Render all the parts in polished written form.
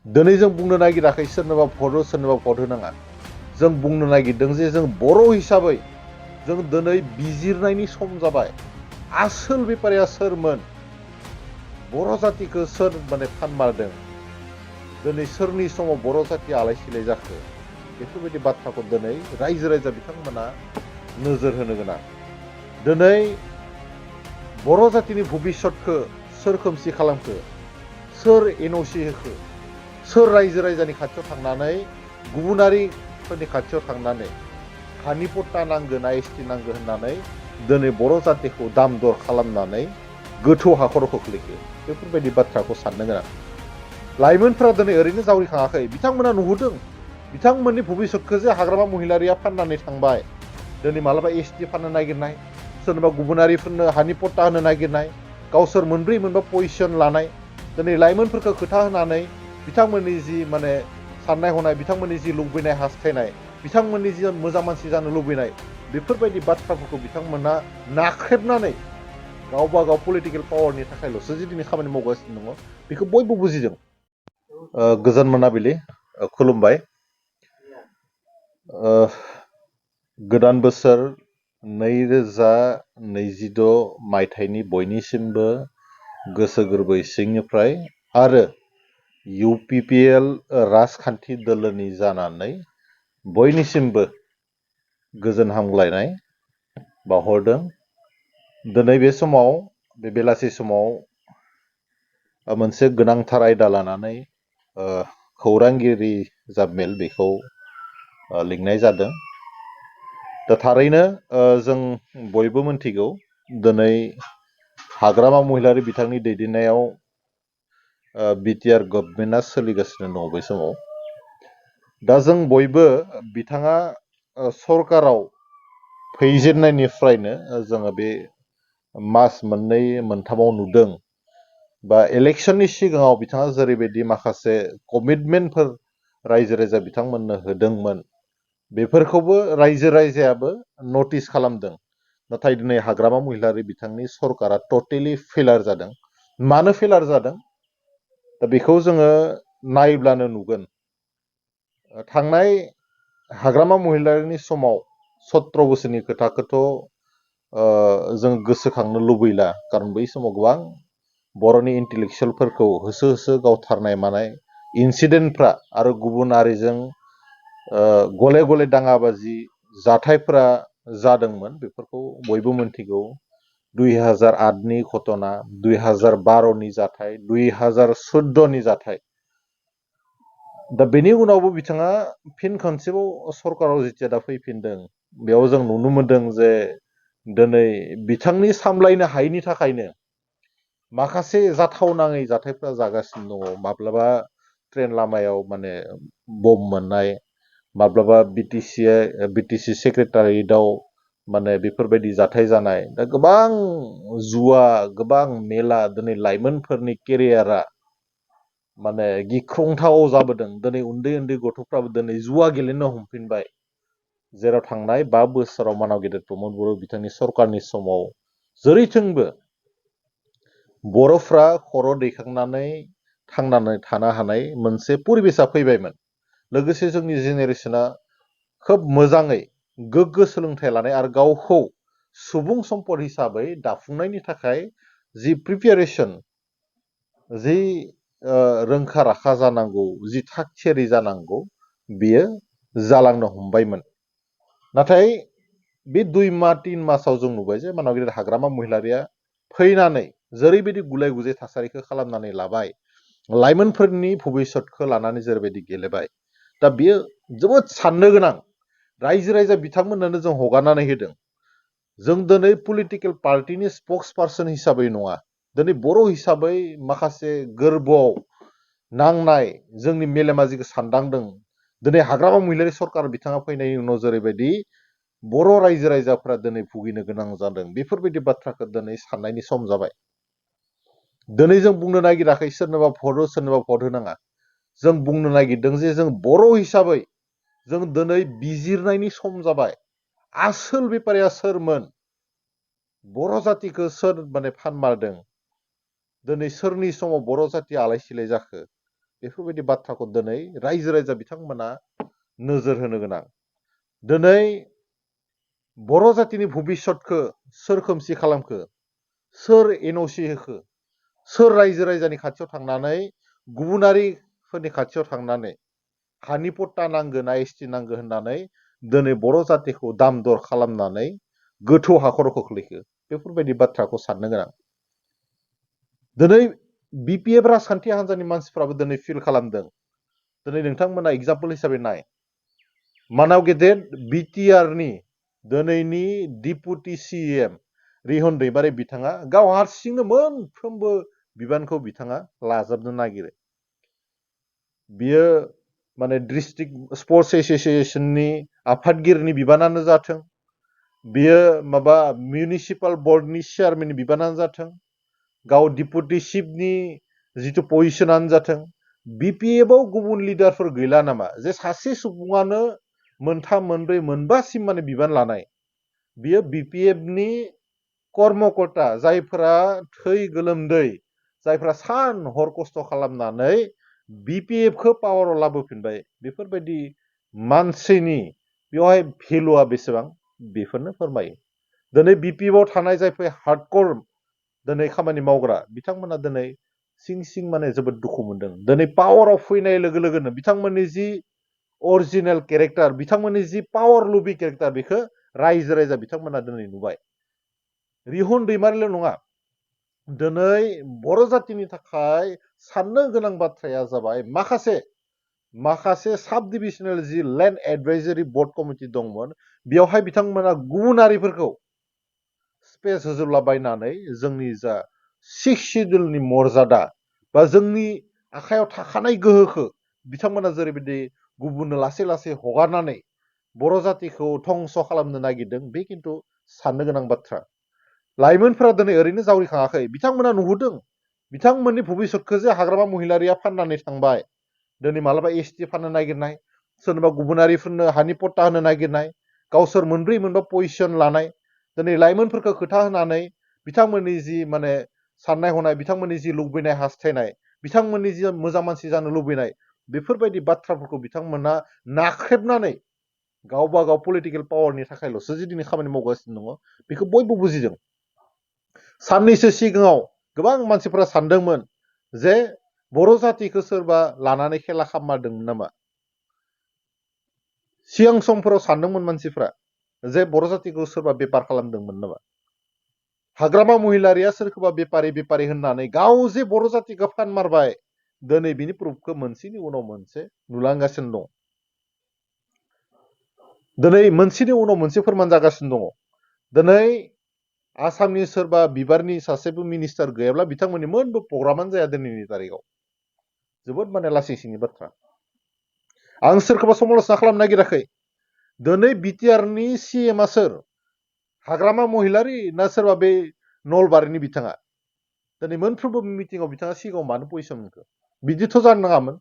दिनै जों बुंनो नागिराखै सोरनोबा भट हो सोरनोबा भट होनाङा। जों बुंनो नागिरदों जे जों बर' हिसाबै जों दिनै बिजिरनायनि सम जाबाय। आसोल बेपारिया सोरमोन? बर' जातिखौ सोर फानमारदों? दिनै सोरनि समाव बर' जातिया आलाय सिलाय जाखो? बेफोरबायदि बाथ्राखौ दिनै रायजो राजा बिथांमोना नोजोर होनो गोनां। दिनै बर' जातिनि भबिसतखौ सोर खोमसि खालामखो? सोर एनअसि होखो? सोर रायजो राजानि खाथियाव थांनानै गुबुनारिफोरनि खाथियाव थांनानै हानि पट्टा नांगौ ना एसटि नांगौ होननानै दिनै बर' जातिखौ दाम दर खालामनानै गोथौ हाखराव खोख्लैखो? बेफोरबायदि बाथ्राखौ साननो गोनां। लाइमोनफ्रा दिनै ओरैनो जावरिखाङाखै। बिथांमोना नुहुरदों बिथांमोननि भबिसतखौ जे हाग्रामा महिलारिया फाननानै थांबाय। दिनै मालाबा एसटि फाननो नागिरनाय, सोरनोबा गुबुनारिफोरनो हानि पट्टा होनो नागिरनाय, गावसोर मोनब्रै मोनबा पजिसन लानाय, दिनै लाइमोनफोरखौ खोथा होनानै बिथांमोननि जि साननाय हनाय, बिथांमोननि जि लुबैनाय हास्थायनाय, बिथांमोननि जि मोजां मानसि जानो लुबैनाय, बेफोरबायदि बाथ्राफोरखौ बिथांमोना नाख्रेबनानै गावबा गाव पलिटिकेल पावारनि थाखायल'सो जि दिनै खामानि मावगासिनो दङ, बेखौ बयबो बुजिदों। गोजोन मोनाबिलि, खुलुमबाय। गोदान बोसोर 2026 मायथाइनि बयनिसिमबो गोसो गोरबो सिंनिफ्राय आरो UPPL राजखान्थि दोलोनि जानानै बयनिसिमबो गोजोन हामग्लायनाय बावहरदों। दिनै बे समाव, बे बेलासि समाव मोनसे गोनांथार आयदा लानानै खौरांगिरि जाबमेल बेखौ लिंनाय जादों। दा थारैनो जों बयबो मोनथिगौ दिनै हाग्रामा महिलारि बिथांनि दैदेननायाव बिटिआर गभर्नमेन्टआ सोलिगासिनो दङ बै समाव। दा जों बयबो बिथाङा सरकाराव फैजेननायनिफ्रायनो जोङो बे मास मोननै मोनथामाव नुदों बा इलेक्सननि सिगाङाव बिथाङा जेरैबायदि माखासे कमिटमेन्टफोर रायजो राजा बिथांमोननो होदोंमोन, बेफोरखौबो रायजो राजायाबो नटिस खालामदों। नाथाय दिनै हाग्रामा महिलारि बिथांनि सरकारा टटेलि फेलार जादों। मानो फेलार जादों? दा बेखौ जोङो नायब्लानो नुगोन। थांनाय हाग्रामा महिलारिनि समाव 17 बोसोरनि खोथाखौथ' जों गोसोखांनो लुबैला, खारन बै समाव गोबां बर'नि इन्टेलेक्सुयेलफोरखौ होसो होसो गावथारनाय मानाय इन्सिडेन्टफ्रा आरो गुबुन हारिजों गले गले दाङाबाजि जाथायफोरा जादोंमोन। बेफोरखौ बयबो मोनथिगौ। 2008नि घटना, 2012नि जाथाय, 2014नि जाथाय। दा बेनि उनावबो बिथाङा फिन खनसेबाव सरकाराव जेथिया दा फैफिनदों, बेयाव जों नुनो मोनदों जे दिनै बिथांनि सामलायनो हायैनि थाखायनो माखासे जाथावनाङै जाथायफ्रा जागासिनो दङ। माब्लाबा ट्रेन लामायाव बम मोननाय, माब्लाबा बिटिसि सेक्रेटारियेटआव बेफोरबायदि जाथाय जानाय। दा गोबां जुवा, गोबां मेला, दिनै लाइमोनफोरनि केरियारा गिख्रंथाव जाबोदों। दिनै उन्दै उन्दै गथ'फ्राबो दिनै जुवा गेलेनो हमफिनबाय। जेराव थांनाय 5 बोसोराव मानाव गेदेर प्रमद बर' बिथांनि सरकारनि समाव जेरैथिंबो बर'फ्रा खर' दैखांनानै थांनानै थानो हानाय मोनसे परिबेसा फैबायमोन। लोगोसे जोंनि जेनेरेसना खोब मोजाङै गोग्गो सोलोंथाइ लानाय आरो गावखौ सुबुं सम्पद हिसाबै दाफुंनायनि थाखाय जि प्रिपेरेसन, जि रोंखा राखा जानांगौ, जि थाग थियारि जानांगौ, बियो जालांनो हमबायमोन। नाथाय बे 2 माह 3 मासाव जों नुबाय जे मानाव गेदेर हाग्रामा महिलारिया फैनानै जेरैबायदि गुलाय गुजाय थासारिखौ खालामनानै लाबाय, लाइमोनफोरनि भबिसतखौ लानानै जेरैबायदि गेलेबाय, दा बियो जोबोद साननो गोनां। रायजो राजा बिथांमोननो जों हगारनानै होदों। जों दिनै पलिटिकेल पार्टिनि स्पक्स पार्सन हिसाबै नङा, दिनै बर' हिसाबै माखासे गोरबोआव नांनाय जोंनि मेलेमा जिखौ सानदांदों। दिनै हाग्रामा महिलारि सरकार बिथाङा फैनायनि उनाव जेरैबायदि बर' रायजो राजाफ्रा दिनै भुगिनो गोनां जादों, बेफोरबायदि बाथ्राखौ दिनै साननायनि सम जाबाय। दिनै जों बुंनो नागिराखै सोरनोबा भट हो सोरनोबा भट होनाङा। जों बुंनो नागिरदों जे जों बर' हिसाबै जों दिनै बिजिरनायनि सम जाबाय। आसोल बेपारिया सोरमोन? बर' जातिखौ सोर फानमारदों? दिनै सोरनि समाव बर' जातिया आलाय सिलाय जाखो? बेफोरबायदि बाथ्राखौ दिनै रायजो राजा बिथांमोना नोजोर होनो गोनां। दिनै बर' जातिनि भबिष्यतखौ सोर खोमसि खालामखो, सोर एनअसि होखो, सोर रायजो राजानि खाथियाव थांनानै गुबुनारिफोरनि खाथियाव थांनानै हानि पट्टा नांगौ ना एसटि नांगौ होननानै दिनै बर' जातिखौ दाम दर खालामनानै गोथौ हाखराव खोख्लैखो, बेफोरबायदि बाथ्राखौ साननो गोनां। दिनै बिपिएफ राजखान्थि हान्जानि मानसिफ्राबो दिनै फिल खालामदों। दिनै नोंथांमोना एग्जाम्पल हिसाबै नाय, मानाव गेदेर बिटिआरनि दिनैनि डिपुटि सिएम रिहन दैमारि बिथाङा गाव हारसिंनो मोनफ्रोमबो बिबानखौ बिथाङा लाजोबनो नागिरो। बियो माने डिस्ट्रिक्ट स्पर्ट्स एसोसिएशननि आफादगिरिनि बिबानानो जाथों, बियो माबा मिउनिसिपाल बर्डनि चेयारमेननि बिबानानो जाथों, गाव डिपुटि चिफनि जिथु पजिशनानो जाथों, बिपिएफआव गुबुन लिडारफोर गैला नामा जे सासे सुबुङानो मोनथाम मोनब्रै मोनबासिम माने बिबान लानाय? बियो बिपिएफनि कर्मकर्ता, जायफोरा थै गोलोमदै, जायफोरा सान हर खस्थ' खालामनानै बिपिएफखौ पावाराव लाबोफिनबाय, बेफोरबायदि मानसिनि बेवहाय भेलुआ बेसेबां बेफोरनो फोरमायो। दिनै बिपिएफआव थानाय जायफोर हार्डकर दिनै खामानि मावग्रा बिथांमोना दिनै सिं सिं माने जोबोद दुखु मोनदों। दिनै पावाराव फैनाय लोगो लोगोनो बिथांमोननि जि अरिजिनेल केरेक्टार, बिथांमोननि जि पावार लुबि केरेक्टार, बेखौ रायजो राजा बिथांमोना दिनै नुबाय। रिहन दैमारिल' नङा, दिनै बर' जातिनि थाखाय साननो गोनां बाथ्राया जाबाय माखासे साब डिभिजनेल जि लेन्ड एडभाइजरि बर्ड कमिटि दंमोन, बेवहाय बिथांमोना गुबुनारिफोरखौ स्पेस होजोबलाबायनानै जोंनि जा सिक्स सिडिउलनि मर्यादा बा जोंनि आखायाव थाखानाय गोहोखौ बिथांमोना जेरैबायदि गुबुननो लासै लासै हगारनानै बर' जातिखौ धंस खालामनो नागिरदों, बे खिन्थु साननो गोनां बाथ्रा। लाइमोनफोरा दिनै ओरैनो जावरिखाङाखै, बिथांमोना नुहुरदों बिथांमोननि भबिष्यतखौ जे हाग्रामा महिलारिया फाननानै थांबाय। दिनै मालाबा एसटि फाननो नागिरनाय, सोरनोबा गुबुनारिफोरनो हानि पट्टा होनो नागिरनाय, गावसोर मोनब्रै मोनबा पजिशन लानाय, दिनै लाइमोनफोरखौ खोथा होनानै बिथांमोननि जि माने साननाय हनाय, बिथांमोननि जि लुबैनाय हास्थायनाय, बिथांमोननि जि मोजां मानसि जानो लुबैनाय, बेफोरबायदि बाथ्राफोरखौ बिथांमोना नाख्रेबनानै गावबा गाव पलिटिकेल पावारनि थाखायल'सो जे दिनै खामानि मावगासिनो दङ, बेखौ बयबो बुजिदों। साननैसो सिगाङाव गोबां मानसिफोरा सानदोंमोन जे बर' जातिखौ सोरबा लानानै खेला खालामदोंमोन नामा। सिगां समफोराव सानदोंमोन मानसिफ्रा जे बर' जातिखौ सोरबा बेपार खालामदोंमोन नामा। हाग्रामा महिलारिया सोरखौबा बेपारि होननानै गाव जे बर' जातिखौ फानमारबाय, दिनै बिनि प्रुफखौ मोनसेनि उनाव मोनसे नुलांगासिनो दं। दिनै मोनसेनि उनाव मोनसे फोरमान जागासिनो दङ। दिनै आसामनि सोरबा बिबारनि सासेबो मिनिस्टार गैयाब्ला बिथांमोननि मोनबो प्रग्रामानो जाया दिनैनि तारिखाव। जोबोद माने लासिं सिंनि बाथ्रा। आं सोरखौबा समालोचना खालामनो नागिराखै। दिनै बिटिआरनि सिएमआ सोर? हाग्रामा महिलारि ना सोरबा बे नलबारिनि बिथाङा? दिनै मोनफ्रोमबो मिटिङाव बिथाङा सिगाङाव मानो पजिशन मोनखो? बिदिथ' जानो नाङामोन।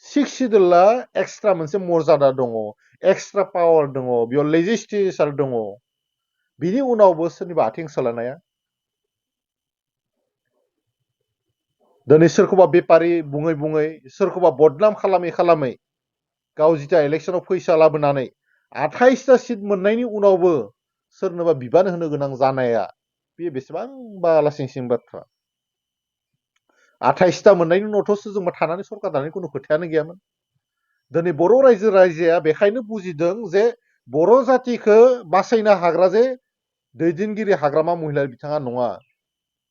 सिक्स सिडिउला एक्सट्रा मोनसे मर्यादा दङ, एक्सट्रा पावार दङ, बेयाव लेजिस्लेचार दङ। बिनि उनावबो सोरनिबा आथिं सोलानाया। दिनै सोरखौबा बेपारि बुङै बुङै, सोरखौबा बदनाम खालामै गाव जिथा इलेक्सनाव फैसा लाबोनानै 28टा सिट मोननायनि उनावबो सोरनोबा बिबान होनो गोनां जानाया, बे बेसेबांबा लासिं सिं बाथ्रा। 28टा मोननायनि उनावथ' जोंबा थानानै सरकार दानायनि खुनु खोथायानो गैयामोन। दिनै बर' रायजोआ बेखायनो बुजिदों जे बर' जातिखौ बासायनो हाग्रा जे दैदेनगिरि हाग्रामा महिलारि बिथाङा नङा।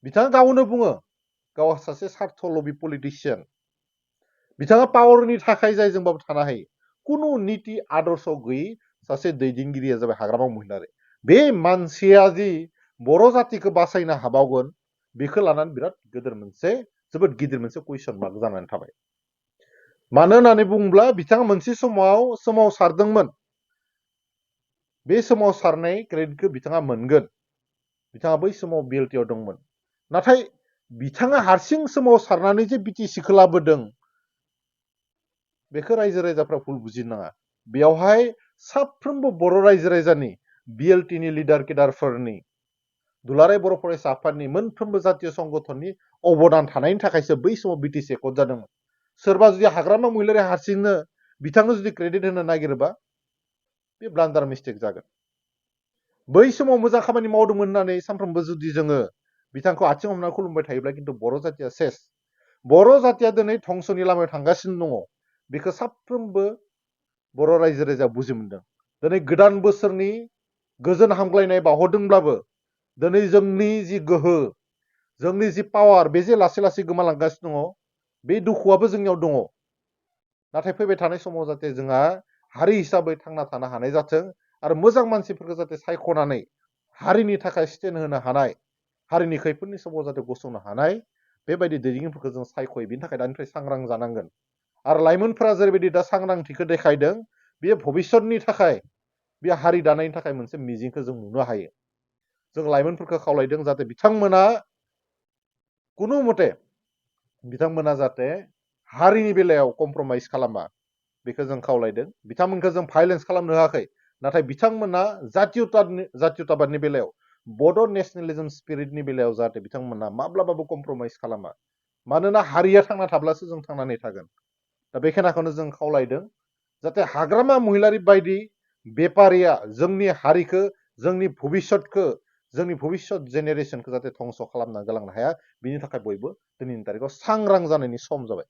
बिथाङा गावनो बुङो गाव सासे सार्थ लबि पलिटिसियान। बिथाङा पावारनि थाखाय जायजोंबाबो थानो हायो। कुनु नीति आदर्श गैयै सासे दैदेनगिरिया जाबाय हाग्रामा महिलारि। बे मानसिया जि बर' जातिखौ बासायनो हाबावगोन, बेखौ लानानै बिराद गिदिर मोनसे जोबोद गिदिर मोनसे कुइसन मार्क जानानै थाबाय। मानो होननानै बुङोब्ला बिथाङा मोनसे समाव सोमावसारदोंमोन। बे सोमावसारनाय क्रेडिटखौ बिथाङा मोनगोन। बिथाङा बै समाव बिएलटिआव दंमोन। नाथाय बिथाङा हारसिं सोमावसारनानै जे बिटिसिखौ लाबोदों, बेखौ रायजो राजाफ्रा भुल बुजिनो नाङा। बेयावहाय साफ्रोमबो बर' रायजो राजानि, बिएलटिनि लिडार केडारफोरनि, दुलाराय बर' फरायसा आफादनि, मोनफ्रोमबो जातीय संगठननि अबदान थानायनि थाखायसो बै समाव बिटिसि एकर्ड जादोंमोन। सोरबा जुदि हाग्रामा महिलारि हारसिंनो बिथांनो जुदि क्रेडिट होनो नागिरोबा बे ब्लान्डार मिस्टेक जागोन। बै समाव मोजां खामानि मावदोंमोन होननानै सानफ्रोमबो जुदि जोङो बिथांखौ आथिं हमना खुलुमबाय थायोब्ला खिन्थु बर' जातिया सेस। बर' जातिया दिनै धंसनि लामायाव थांगासिनो दङ। बेखौ साफ्रोमबो बर' रायजो राजा बुजि मोनदों। दिनै गोदान बोसोरनि गोजोन हामग्लायनाय बावहरदोंब्लाबो दिनै जोंनि जि गोहो, जोंनि जि पावार, बे जे लासै लासै गोमालांगासिनो दङ, बे दुखुआबो जोंनियाव दङ। नाथाय फैबाय थानाय समाव जाहाथे जोंहा हारि हिसाबै थांना थानो हानाय जाथों आरो मोजां मानसिफोरखौ जाहाथे सायख'नानै हारिनि थाखाय स्टेन्ड होनो हानाय, हारिनि खैफोदनि समाव जाहाथे गसंनो हानाय बेबायदि दैदेनगिरिफोरखौ जों सायख'यो। बिनि थाखाय दानिफ्राय सांग्रां जानांगोन। आरो लाइमोनफोरा जेरैबायदि दा सांग्रांथिखौ देखायदों, बेयो भबिष्यतनि थाखाय, बे हारि दानायनि थाखाय मोनसे मिजिंखौ जों नुनो हायो। जों लाइमोनफोरखौ खावलायदों जाहाथे बिथांमोना कुनु मते बिथांमोना जाहाथे हारिनि बेलायाव कमप्रमाइज खालामा, बेखौ जों खावलायदों। बिथांमोनखौ जों भायलेन्स खालामनो होआखै, नाथाय बिथांमोना जातीयताबादनि बेलायाव, बड' नेशनेलिज्म स्पिरिटनि बेलायाव जाहाथे बिथांमोना माब्लाबाबो कमप्रमाइज खालामा। मानोना हारिया थांना थाब्लासो जों थांनानै थागोन। दा बे खोनाखौनो जों खावलायदों जाहाथे हाग्रामा महिलारि बायदि बेपारिया जोंनि हारिखौ, जोंनि भबिष्यतखौ, जोंनि भबिष्यत जेनेरेसनखौ जाहाथे धंस' खालामना गालांनो हाया। बिनि थाखाय बयबो दिनैनि तारिखाव सांग्रां जानायनि सम जाबाय।